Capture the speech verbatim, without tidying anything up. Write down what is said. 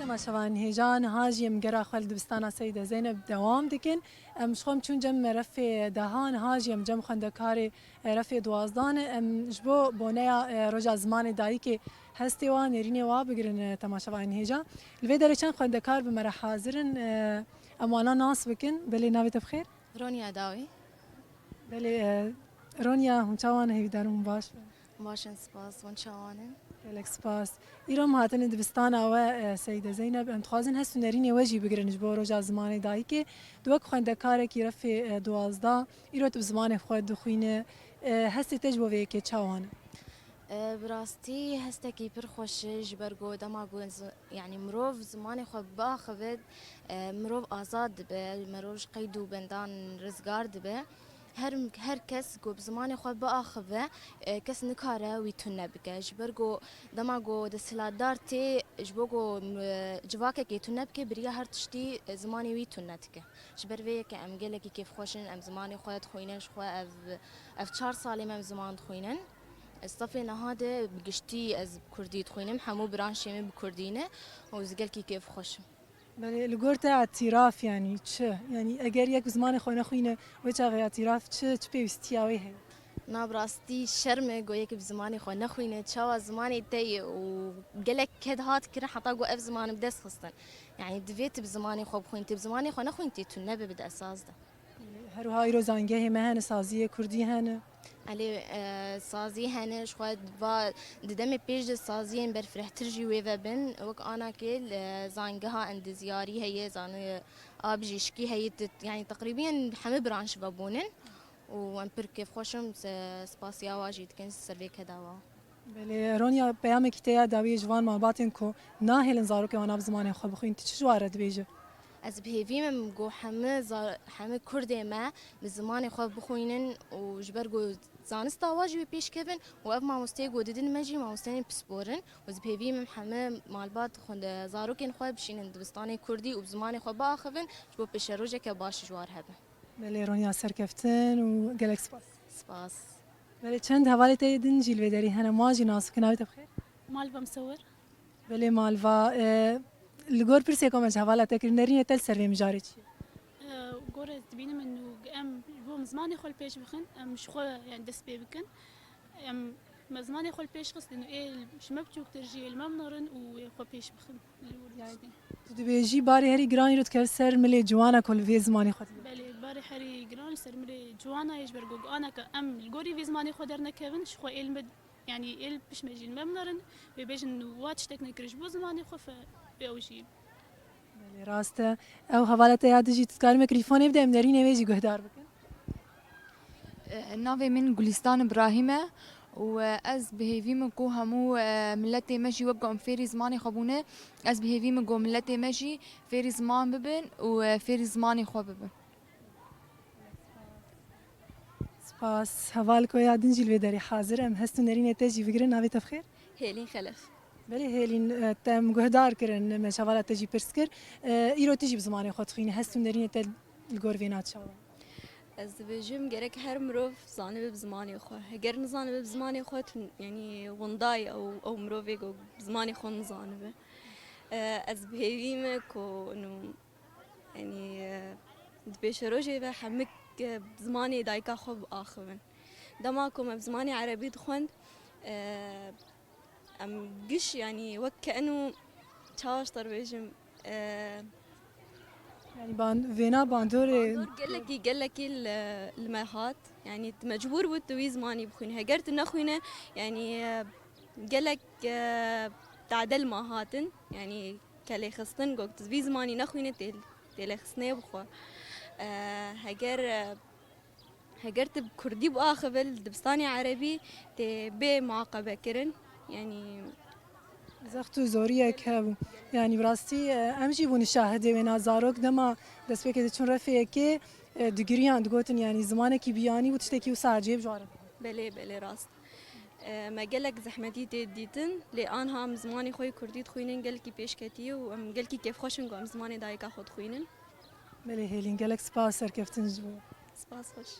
Temaşevanên hêja, niha jî em gera xwe li dibistana Seyde Zeynep dewam dikin. Em ji xwe em çûn cem refê dehan, niha jî em cem xwendekarê refê duwazdan e. Em ji bo boneya, e, Roja Zimanê Dayikê hestê wa, nêrînê wa bigirin, e, temaşevanên hêja. Li vê derê çend xwendekar bi me re hazir in, e, em wana nas bikin. Belê, navê te bi xêr? Ronya Dawî. Belê, e, Ronya, hûn çawan e? Hêvîdar im hûn baş bin. Baş in, spas. Hûn çawan in? Gelek spas. Îro em hatine dibistana we, e, Seyde Zeynep. Em dixwazin hest û nerînê we jî bigirin ji bo Roja Zimanê Dayikê. Tu wek xwendekarekî refê, e, duwazdeh, îro tu bi zimanê xwe dixwîne. E, hestê te ji bo vê yekê çawan e? E, bi rastî hestekî pir xweş e, ji ber ku dema ku zi-, yanî mirov zimanê xwe biaxive, e, mirov azad dibe, mirov ji qeyd û bendan rizgar dibe. Her, her kes ku bi zimanê xwe biaxive, e, kes nikare wî tune bike. Ji ber ku dema ku desthilatdar tê, ji bo ku, e, civakekê tune bike, bi riya her tiştî, e, zimanê wî tune dike. Ji ber vê yekê em gelekî kêfxweş in, em zimanê xwe dixwînin, ji xwe ev, ev çar salê me em ziman dixwînin. Ez sefê niha de bi giştî ez bi kurdî dixwînim, hemû branşê min bi kurdî ne û ez gelkî kêfxweş im. Belê, li gor te îtîraf yanî çi? Yanî eger yek bi zimanê xwe nexwîne, wê çaxê îtîraf çi, çi pêwîstiya wê heye? Na, bi rastî şerm e, go yek bi zimanê xwe nexwîne, çawa zimanê te ye û gelek ked hat kirin heta go ev ziman bi dest xistin. Yanî divê tu bi zimanê xwe bixwîn, tu bi zimanê xwe nexwîn tê tu nebe bi dest saz de. Her wiha îro zangehê me hene, saziyê kurdî hene. Elê, e, sazî hene, ji xwe va di demê pêş de saziyên berfirehtir jî wê ve bin. Wek anakê li zangeha endizyarî heye, zanî, a bijîşkî heye, ti-, yanî teqrîbiyen hemî branş vebûnin. Û em pir kêfxweş in, se-, spasiya wa jî dikin ser vê keda wa. Belê, Ronya, peyamekî te ya dawiyê ji van malbatên ku nahêlin zarokên wan bi zimanê xwe bixwîn, tu çi ji wan re dibêjî? Ez bi hêvî me ku hemî za-, hemî kurdê me bi zimanê xwe bixwînin û ji ber ku zanista wa jî wê pêş kevin û ev mamosteyê ku didin me jî mamosteyên pispor in û ez bi hêvî me hemî malbat xwe de zarokên xwe bişînin dibistanê kurdî û bi zimanê xwe biaxivin ji bo pêşerojeke baş ji wan re hebe. Belê Ronya, serkeftin û gelek spas. Spas. Belê, çend hevalê te yê din jî li vê derê hene, ma jî nas bikin, navê te bi xêr? Malva Misewir. Belê Malva, e, li gor pirsê ku me ji hevala te kir, nerînê te li ser vê mijarê çi ye? E, gor ez dibînim in û em ji bo zimanê xwe li pêş bixin, em ji xwe, yani, dest pê bikin. Em, me zimanê xwe li pêş xistin û ê ji me biçûktir jî ê li me binirin û ê xwe pêş bixin. Li wir Yani, diştî. Tu dibêjî barê herî giran îro dikeve ser milê ciwana ku li vê zimanê xwe dibêjin. Belê, barê herî giran li ser milê ciwana ye, ji ber ku anaka em li gorî vê zimanê xwe dernekevin, ji xwe ê li me, yani ê li pişt me jî li me binirin, wê bêjin wa tiştek nekir ji bo zimanê xwe fe, wê ew jî. Belê, rast e. Ew hevala te ya din jî, tu dikarî mikrofon bide, em nerînê wê jî guhdar bikin. E, navê min Gulîstan Ibrahîm e û, e, ez bi hêvî min ku hemû, e, miletê me jî wek ku em fêrî zimanê xwe bûne, ez bi hêvî min ku miletê me jî fêrî ziman bibin û, e, fêrî zimanê xwe bibin. Spas. Heval ku ya din jî li vê derê hazir, em hest û nerînê te jî bigirin, navê te bi xêr? Hêlîn Xelef. Belê Hêlîn, e, te em guhdar kirin, me ji hevala te jî pirs kir. E, îro tu jî bi zimanê xwe dixwînî, hest û nerînê te li gor vêna çawa? Ez dibêjim, gerek her mirov zanibe bi zimanê xwe. Heger nizanibe bi zimanê xwe, tu, yanî winda ye ew, ew mirovê ku bi zimanê xwe nizanibe. E, ez bi hêvî me ku, nû, yanî, e, di pêşerojê ve hemik, e, bi zimanê dayika xwe biaxivin. Dema ku me bi zimanê erebî dixwend, e, Em giş, yanî wek ke eno çawa ji te re bêjim, e, Yanî ban-, vêna bandorê bandor gelekî, gelekî li, li me hat. Yanî tu mecbûr bû tu wî zimanî bixwînî. Heger tu nexwîne, yanî, e, gelek, e, tade li me hatin. Yanî kelêxistin, got tu vî zimanî nexwîne tê, tê lêxistinê bixwe. E, heger, e, Heger tu bi kurdî biaxive li dibistanê erebî tê bê muaqebe kirin. Yanî zext û zoriyek hebû. Yanî bi rastî, e, em jî bûne şahidê wêna, zarok dema destpêkê diçûn refê yekê, e, digiriyan, digotin, yanî zimanekî biyanî bû, tiştekî wisa ecêb ji wan re. Belê, belê, rast. E, me gelek zehmetî tê dîtin, lê anha em zimanê xwe yê kurdî dixwînin, gelkî pêş ketiye û em gelkî kêfxweş in ku em zimanê dayika xwe dixwînin. Belê Hêlîn, gelek spas, serkeftin ji bo. Spas, xweş.